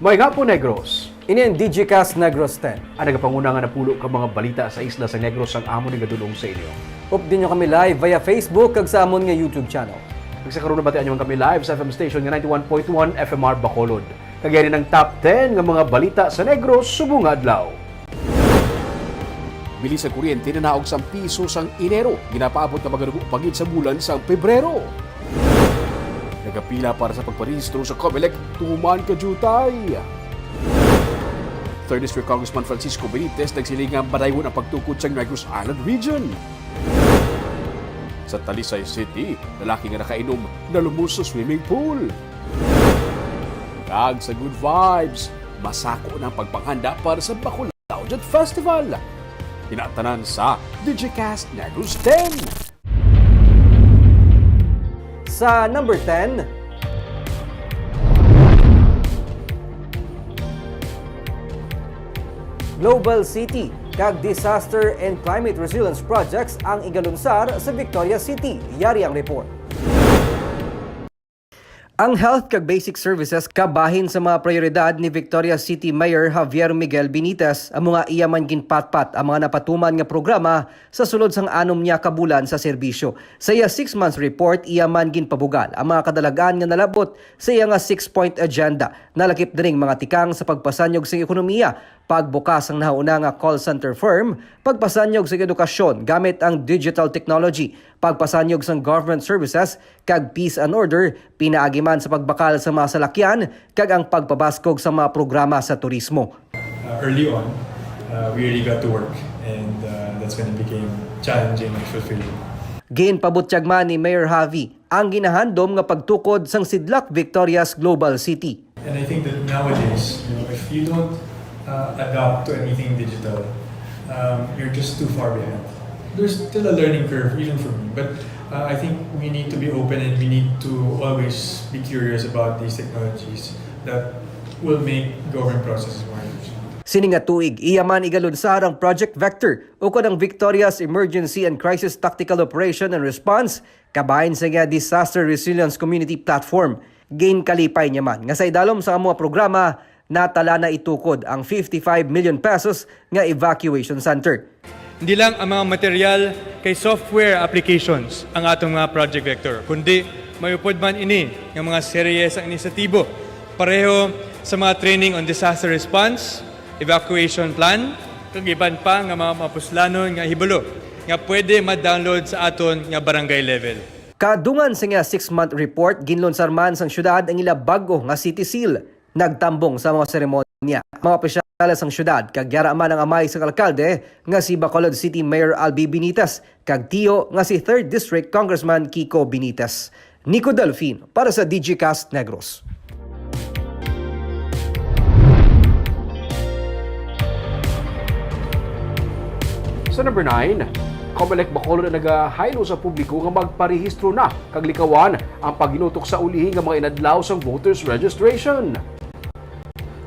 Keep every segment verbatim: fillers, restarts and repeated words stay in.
Maayong hapon, Negros. Ini ang Digicast Negros ten. Ang nagapanguna nga napulo ka mga balita sa isla sa Negros ang amon nga dul-ong sa inyo. Updi nyo kami live via Facebook kag sa amon nga YouTube channel. Kag sa karon, nabatian nyo man kami live sa F M station nga ninety-one point one F M R Bacolod. Kag yari ang top ten nga mga balita sa Negros subong nga adlaw. Bilis sa kuryente nanaog sang piso sang Enero, ginapaabot nga magadugo pa gid sa bulan sang Pebrero. Nagapila para sa pagparehistro sa Comelec, tuman ka jutay. Third District Congressman Francisco Benitez nagsiling nga madaygon ang pagtukod sa Negros Island Region. Sa Talisay City, lalaki nga nakainom nalumos sa swimming pool. Kag sa good vibes, masako na ang pagpanghanda para sa Bacolod Jet Festival. Kinatanan sa Digicast Negros ten. Sa number ten, Global City kag Disaster and Climate Resilience Projects ang igalunsar sa Victoria City. Yari ang report. Ang health kag basic services kabahin sa mga prioridad ni Victoria City Mayor Javier Miguel Benitez, amo nga iya man ginpatpat ang mga napatuman nga programa sa sulod sang anom niya ka bulan sa serbisyo. Sa iya six months report, iya man ginpabugal ang mga kadalagan nga nalabot sa iya nga six-point agenda. Nalakip diri ang mga tikang sa pagpasanyog sang ekonomiya, pagbukas sang nahauna nga call center firm, pagpasanyog sang edukasyon gamit ang digital technology, pagpasanyog sang government services, kag peace and order, pinaagi man sa pagbakal sa mga salakyan kag ang pagpabaskog sa mga programa sa turismo. Uh, early on, uh, we really got to work, and uh, that's when it became challenging and fulfilling. Ginpabutyag man ni Mayor Javi ang ginahandom nga pagtukod sang Sidlak Victoria's Global City. And I think that nowadays, you know, if you don't uh, adapt to anything digital, um, you're just too far behind. There's still a learning curve, even for me. But uh, I think we need to be open and we need to always be curious about these technologies that will make government processes more efficient. Sini nga tuig, iya man igalunsar ang Project Vector ukon ang Victoria's Emergency and Crisis Tactical Operation and Response, kabahin sa iya Disaster Resilience Community Platform. Ginkalipay niya man nga sa idalom sa amo nga programa, natala na itukod ang fifty-five million pesos nga evacuation center. Hindi lang ang mga material kay software applications ang atong mga project vector, kundi may upod man ini nga mga serye sa inisyatibo pareho sa mga training on disaster response, evacuation plan, kag iban pa nga mga mapuslanon nga hibalo nga pwede ma-download sa aton nga barangay level. Kadungan sa iya six-month report, ginlunsar man sang syudad ang ila bag-o nga City Seal. Nagtambong sa mga seremonya mga opisyales sang syudad, kag yara man ang amay sang alkalde nga si Bacolod City Mayor Albi Benitez kag tiyo nga si Third District Congressman Kiko Benitez. Nico Delfin para sa Digicast Negros. Sa number nine, Comelec Bacolod ang nagahaylo sa publiko nga magparehistro na kag likawan ang paghinutok sa ulihi nga mga inadlaw sang voters registration.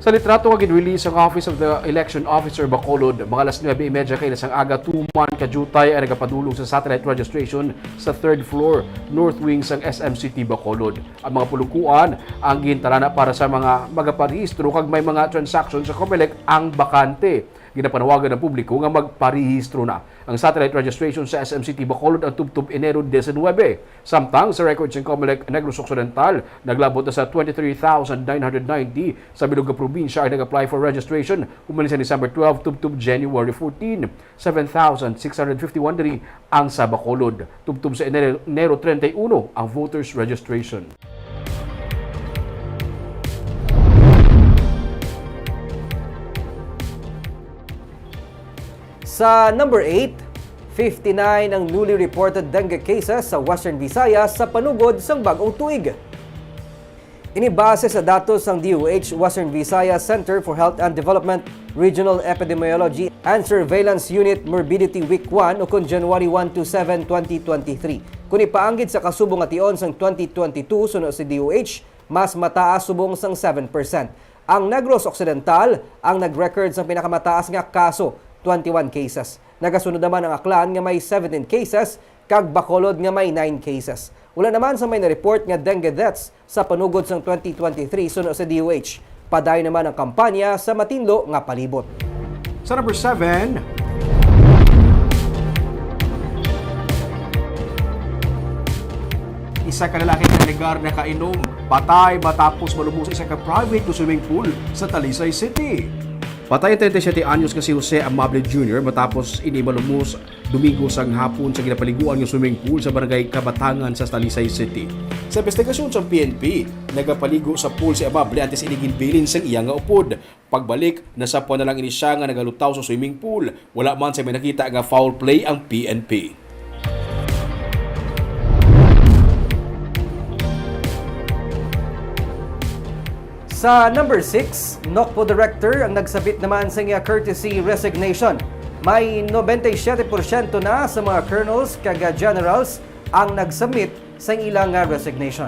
Sa litrato nga gin-release sang Office of the Election Officer Bacolod, mga alas nuebe y media kaina sang aga, tuman ka jutay ang nagapadulong sa satellite registration sa third floor, north wing sang S M City Bacolod. Ang mga pulukuan ang gintarana para sa mga magaparehistro kag may mga transaction sa Comelec ang bakante. Ginapanawagan ang publiko nga magparehistro na. Ang satellite registration sa S M City Bacolod ang tubtob Enero diecinuebe. Samtang sa record sang Comelec Negros Occidental, naglabot na sa twenty-three thousand nine hundred ninety sa bilog nga probinsya ang nag-apply for registration human sa December twelve tubtob January fourteen. Seven thousand six hundred fifty-one diri ang sa Bacolod. Tubtob sa Enero, Enero treinta y uno ang voters registration. Sa number eight, fifty-nine ang newly reported dengue cases sa Western Visayas sa panugod sang bag-ong tuig. Ini base sa datos sang D O H Western Visayas Center for Health and Development Regional Epidemiology and Surveillance Unit Morbidity Week one, ukon January one to seven, twenty twenty-three. Kon ipaanggid sa kasubong nga tion sang twenty twenty-two suno sa D O H, mas mataas subong sang seven percent. Ang Negros Occidental ang nag-record sang pinakamataas nga kaso, twenty-one cases. Nagasunod naman ang Aklan nga may seventeen cases kag Bacolod nga may nine cases. Wala naman sa may na-report nga dengue deaths sa panugod sang twenty twenty-three suno sa D O H. Padayon naman ang kampanya sa matinlo nga palibot. Sa number seven, isa ka lalaki nga alegar nakainom patay matapos malumos sa isa ka private nga swimming pool sa Talisay City. Patay ang treinta y siete anyos nga si Jose Amable Junior matapos ini malumos Domingo sang hapon sa ginapaliguan nga swimming pool sa barangay Kabatangan sa Talisay City. Sa investigasyon sang P N P, nagapaligo sa pool si Amable antes ini ginbilin sang iya nga upod. Pagbalik, nasapwan na lang ini siya nga nagalutaw sa swimming pool. Wala man sa may nakita nga foul play ang P N P. Sa number six, NOCPO director ang nagsabit naman sa iya courtesy resignation. May nobenta y siyete porsyento na sa mga colonels kag generals ang nagsubmit sa ilang nga resignation.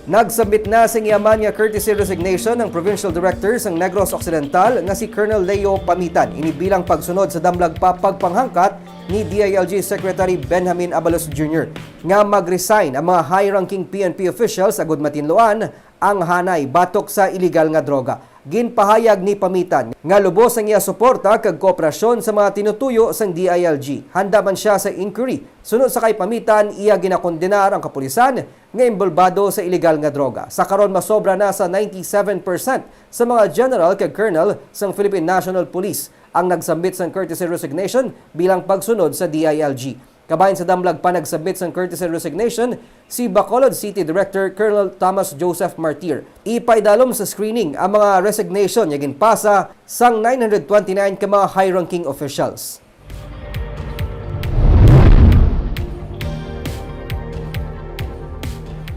Nagsubmit na sa iya man nga courtesy resignation ang provincial director sang Negros Occidental nga si Colonel Leo Pamitan, ini bilang pagsunod sa damlag pa pagpanghangkat ni D I L G Secretary Benjamin Abalos Junior nga mag-resign ang mga high-ranking P N P officials agud matinluan ang hanay batok sa iligal nga droga. Ginpahayag ni Pamitan nga lubos ang iya suporta kag kooperasyon sa mga tinutuyo sang D I L G. Handa man sia sa inquiry. Sunod sa kay Pamitan, iya ginakondenar ang kapulisan nga inbolbado sa iligal nga droga. Sa karon, masobra na sa ninety-seven percent sa mga general kag colonel sang Philippine National Police ang nagsubmit sang courtesy resignation bilang pagsunod sa D I L G. Kabahin sa damlag pa nagsubmit sang courtesy resignation si Bacolod City Director Colonel Thomas Joseph Martir. Ipaidalom sa screening ang mga resignation nga ginpasa sang nine hundred twenty-nine ka mga high-ranking officials.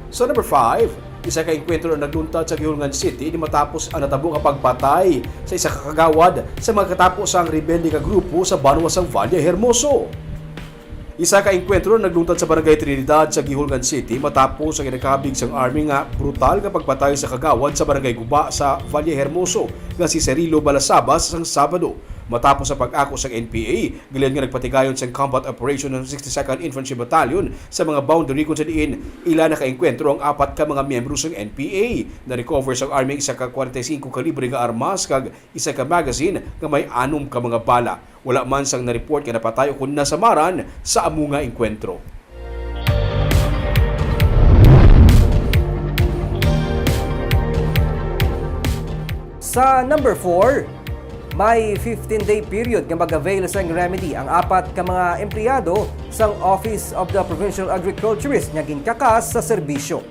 Sa number five, isa ka engkwentro ang nagluntad sa Guihulngan City ini matapos ang natabo nga pagpatay sa isa ka kagawad sa mga katapo sang rebelde nga grupo sa banwa sang Valle Hermoso. Isa ka engkwentro nagluntad sa Barangay Trinidad sa Guihulngan City matapos ang ginakabig sang army nga brutal nga pagpatay sa kagawad sa Barangay Guba sa Valle Hermoso nga si Cirilo Balasabas sang Sabado. Matapos ang pag-ako sang N P A, gilayon nga nagpatigayon sang combat operation ang sixty-second Infantry Battalion sa mga boundary kung sa diin ila nakaengkwentro ang apat ka mga miyembro sang N P A. Na-recover sang army ang isa ka forty-five kalibre nga armas kag isa ka magazine nga may anom ka mga bala. Wala man sang na-report nga napatay o kon nasamaran sa amo nga engkwentro. Sa number four, may fifteen-day period nga mag-avail sang remedy ang apat ka mga empleyado sang Office of the Provincial Agriculturist nga ginkakas sa serbisyo.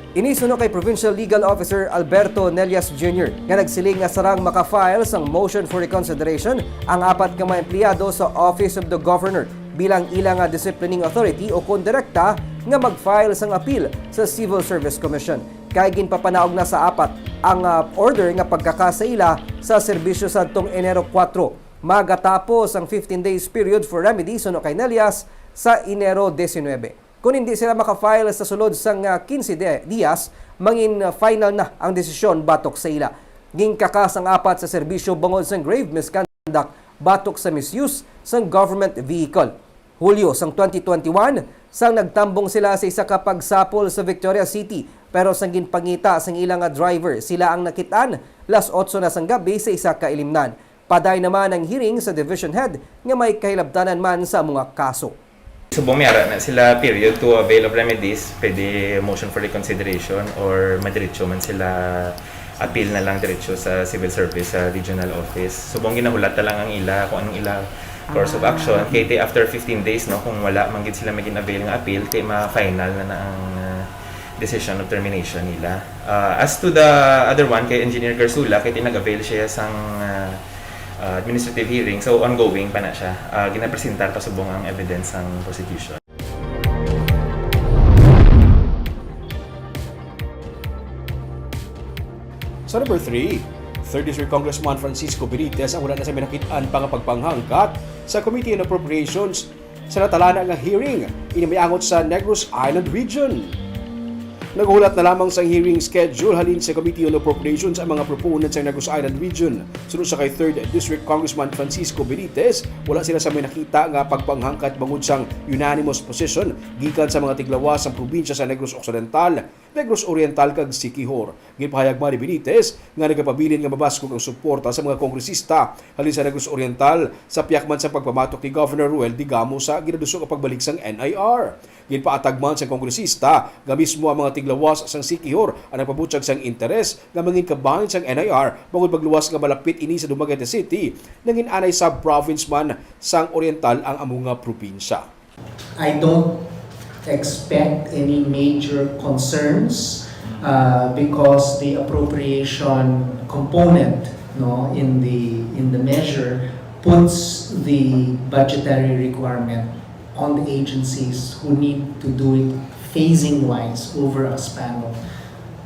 Ini suno kay Provincial Legal Officer Alberto Nelias Junior nga nagsiling nga sarang maka-file sang motion for reconsideration ang apat ka mga empleyado sa Office of the Governor bilang ila nga disciplining authority o kon direkta nga mag-file sang appeal sa Civil Service Commission. Kay ginpapanaog na sa apat ang, ah, order nga pagkakas sa ila sa serbisyo sadtong Enero kuwatro. Magatapos ang fifteen days period for remedy suno kay Nelias sa Enero diecinuebe. Kon hindi sila maka-file sa sulod sang, ah, quince de-, dias, mangin, ah, final na ang desisyon batok sa ila. Ginkakas ang apat sa serbisyo bangod sang grave misconduct batok sa misuse sang government vehicle. Hulyo sang twenty twenty-one, sang nagtambong sila sa isa ka pagsapol sa Victoria City, pero sang ginpangita sang ila nga driver, sila ang nakit-an las otso na sang gabi sa isa ka ilimnan. Padayon naman ang hearing sa division head nga may kahilabtanan man sa mga kaso. Subong may ara na sila period to avail of remedies, pwede motion for reconsideration or madiretso man sila appeal na lang diretso sa civil service sa regional office. Subong ginahulat na lang ang ila kung anong ila course of action. Kay ti after fifteen days, no, kung wala man gid sila may gin-avail nga appeal, ti ma-final na na ang, uh, decision of termination nila. Uh, as to the other one, kay Engineer Garsula, kay ti nag-avail siya sang, uh, uh, administrative hearing. So, ongoing pa na siya. Uh, ginapresentar pa subong ang evidence sang prosecution. Sa number three, Third District Congressman Francisco Benitez ang wala na sa may nakit-an pa nga pagpanghangkat sa Committee on Appropriations sa natalana nga hearing ini may angot sa Negros Island Region. Naghulat na lamang sang hearing schedule halin sa Committee on Appropriations ang mga proponents sa Negros Island Region. Suno sa kay Third District Congressman Francisco Benitez, wala sila sa may nakita nga pagpanghangkat bangod sang unanimous position gikan sa mga tiglawas sang probinsya sa Negros Occidental. Negros Oriental kag Siquijor. Ginpahayag man ni Benitez nga nagapabilin nga mabaskog ang suporta sa mga kongresista halin sa Negros Oriental sa pihak man sa pagpamatok ni Governor Roel Digamo sa ginaduso nga pagbalik sang N I R. Ginpaatag man sang kongresista nga mismo ang mga tiglawas sang Siquijor ang nagpabutyag sang interes nga mangin kabahin sang N I R bangod magluwas nga malapit ini sa Dumaguete City, nangin anay sub-province man sang Oriental ang amo nga probinsya. I don't expect any major concerns uh, because the appropriation component, no, in the in the measure puts the budgetary requirement on the agencies who need to do it phasing wise over a span of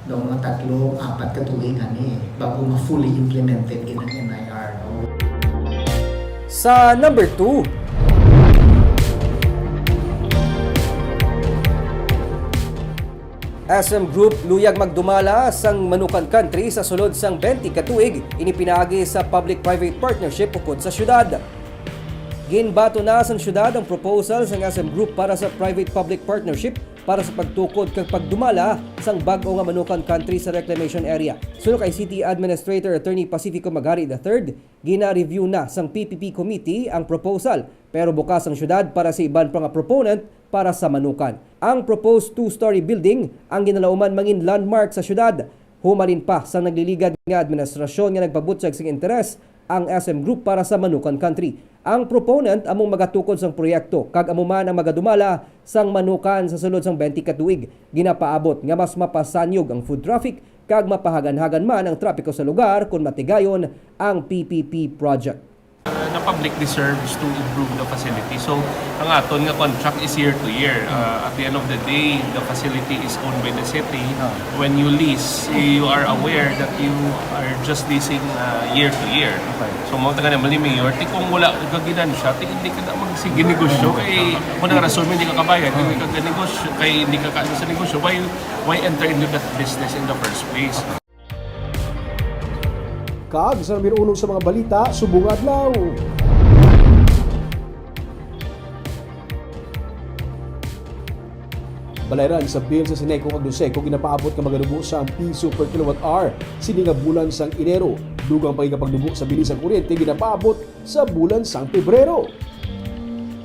daw mga tatlo, apat ka tuig ani, bago ma-fully implemented gid ang N I R. Sa number two, S M Group luyag magdumala sang Manukan Country sa sulod sang twenty ka tuig, ini pinaagi sa public-private partnership ukon sa syudad. Ginbaton na sang syudad ang proposal sang S M Group para sa private-public partnership para sa pagtukod kag pagdumala sang bag-o nga Manukan Country sa reclamation area. Suno kay City Administrator Attorney Pacifico Magari the third, gina-review na sang P P P committee ang proposal, pero bukas ang syudad para sa iban pa nga proponent para sa Manukan. Ang proposed two-story building ang ginalauman mangin landmark sa syudad. Humalin pa sang nagliligad nga administrasyon nga nagpabutyag sing interes ang S M Group para sa Manukan Country. Ang proponent amo ang magatukod sang proyekto kag amo man ang magadumala sang Manukan sa sulod sang twenty ka tuig. Ginapaabot nga mas mapasanyog ang foot traffic kag mapahaganhagan man ang trapiko sa lugar kon matigayon ang P P P project. Uh, the public deserves to improve the facility. So, ang aton nga contract is year to year. Uh, at the end of the day, the facility is owned by the city. When you lease, you are aware that you are just leasing uh, year to year. So, mao ta nga naman ni Mayor, ti kung wala ka ginansya, ti hindi ka na magsige negosyo. Kay, kung ang rason mo hindi ka kabayad, hindi ka negosyo, kay hindi ka kaano sa negosyo, why, why enter into that business in the first place? Kag sa numero uno sa mga balita, subong adlaw. Balayran sa bill sa Sineco kag Nuseco ginapaabot nga magadubo sang piso per kilowatt hour sini nga bulan sang Enero. Dugang pa gid nga pagdubo sa bili sang kuryente ginapaabot sa bulan sang Pebrero.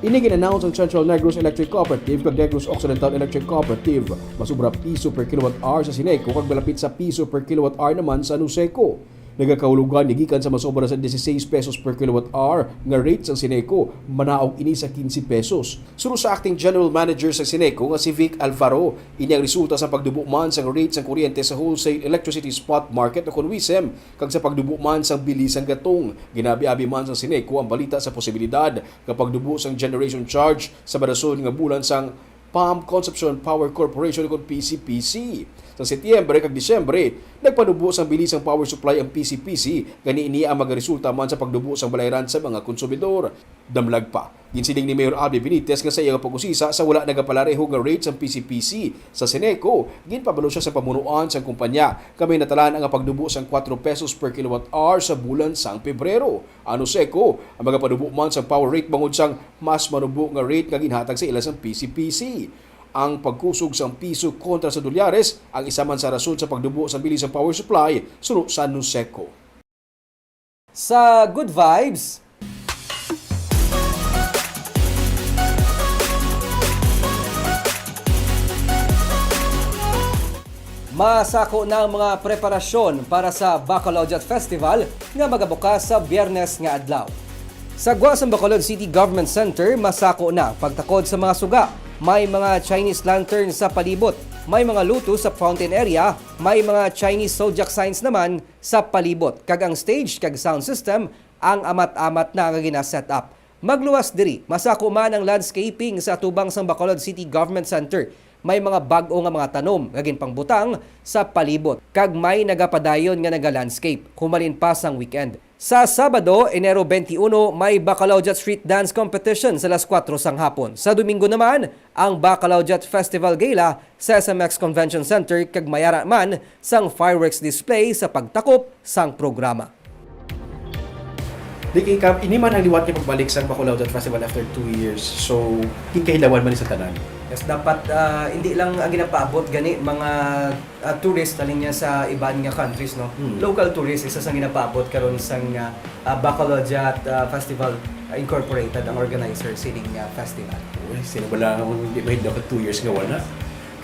Ini gin-announce ang Central Negros Electric Cooperative kag Negros Occidental Electric Cooperative. Masobra piso per kilowatt hour sa Sineco kag malapit sa piso per kilowatt hour naman sa Nuseco. Nagakahulugan nga gikan sa masobra sa dieciséis pesos per kilowatt hour nga rate sang Sineco, manaog ini sa quince pesos. Suno sa acting general manager sa Sineco nga si Vic Alvaro, ini ang resulta sa pagdubo man sang rate sang kuryente sa wholesale electricity spot market o kon WESM kag sa pagdubo man sang bili sang gatong. Ginabi-abi man sang Sineco ang balita sa posibilidad nga pagdubo sang generation charge sa madason nga bulan sang Pump Consumption Power Corporation o kon P C P C. Sa Setyembre kag Disyembre, nagpadubo sang bili sang power supply ang P C P C, gani ini ang magaresulta man sa pagdubo sang balayran sa mga konsumidor. Damlag pa, ginsiling ni Mayor Abby Benitez nga sa iya nga pag-usisa sa wala nagapalareho nga rate sang P C P C sa Sineco, ginpabalo siya sa pamunuan sang kumpanya nga may natalaan ang pagdubo sang kuwatro pesos per kilowatt hour sa bulan sang Pebrero. Ang Nuseco ang magapadubo man sang power rate bangod sang mas manubo nga rate nga ginhatag sa ila sang P C P C. Ang pagkusog sang piso kontra sa dolyares ang isa man sa rason sa pagdubo sang bili sang power supply suno sa Nuseco. Sa Good Vibes, masako na ang mga preparasyon para sa Bacolod Yacht Festival nga magabukas sa Biyernes nga adlaw. Sa gwa sang Bacolod City Government Center, masako na ang pagtakod sa mga suga. May mga Chinese lantern sa palibot, may mga luto sa fountain area, may mga Chinese zodiac signs naman sa palibot, kag ang stage kag sound system ang amat-amat na nga gina-set up. Magluwas diri, masako man ang landscaping sa atubang sang Bacolod City Government Center. May mga bag-o nga mga tanom nga ginpangbutang sa palibot, kag may nagapadayon nga naga-landscape humalin pa sang weekend. Sa Sabado, Enero twenty-one, may Bacolod Yacht Street Dance Competition sa alas kuwatro sang hapon. Sa Domingo naman, ang Bacolod Yacht Festival Gala sa S M X Convention Center, kag may ara man sang fireworks display sa pagtakop sang programa. Di kay ka, ini man ang liwat nga pagbalik sa Bacolod Yacht Festival after two years. So, ginkahilawan man ni sa tanan. Yes, dapat, ah, hindi lang ang ginapaabot gani mga, ah, tourist halin niya sa iban nga countries, no? Hmm. Local tourist, isa sang ginapaabot karon sang, ah, ah, Bacolodjat, ah, Festival Incorporated ang organizer sining, ah, festival. Uy, sino ba lang ang hindi mahidlaw ka two years nga wala?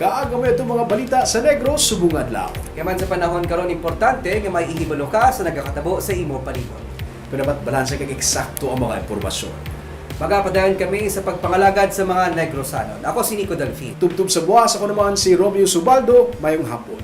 Kaaga mo itong mga balita sa Negros subong adlaw. Kaya man sa panahon karon, importante nga may ihibalo ka sa nagakatabo sa imo palibot. Kung dapat balanse kag eksakto ang mga impormasyon. Magapadayon kami sa pagpangalagad sa mga Negrosanon. Ako si Nico Delfin. Tubtob sa buwas, ako naman si Romeo Subaldo. Mayong hapon.